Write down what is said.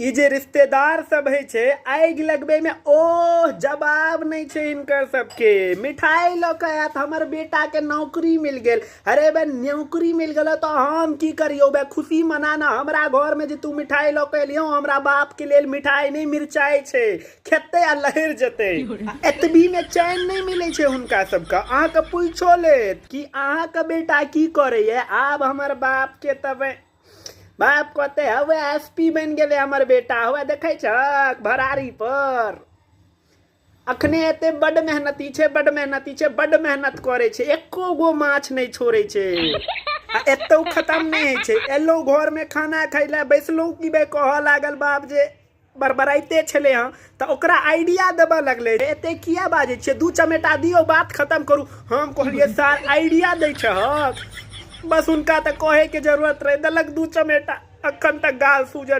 ई जे रिश्तेदार सब होइ छै, आगि लगबै में ओह जवाब नहि छै हिनकर सबके। मिठाई लऽ कऽ आयत, हमर बेटा के नौकरी मिल गेल। अरे बे, नौकरी मिल गेल तऽ हम की करियौ बे, खुशी मनाना। हमरा घर में जे तू मिठाई लऽ कऽ एलियौ, हमरा बाप के लेल मिठाई नहि मिरचाई छै, खेतै आ लहरि जेतै। आ एतबी में चैन नहि मिलै छै हुनका सबके। अहाँके पूछो लेत कि अहाँके बेटा की करैया। आब हमर बाप के तब बाप कहते, हवे एस पी बनि गेलै हमर बेटा, हवे देखै छक भरारी पर अखने एते बड मेहनती छै, बड मेहनती छै, बड मेहनत करै छै, एको गो माछ नहि छोड़ै छै। आ एतौ खतम नहि होइ छै। एलहुँ घरमे खाना खाइ लए बैसलहुँ कि बे कहऽ लागल बाप जे बड़बड़ाइते छलै हँ, तऽ ओकरा आइडिया देबऽ लगलै, एते किया बाजै छियै, 2 चमेटा दियौ, बात खतम करू। हम कहलियै, सार आइडिया दै छहक। बस हुनका तऽ कहैके जरूरत रहै, देलक 2 चमेटा, अखन तक गाल सूजल।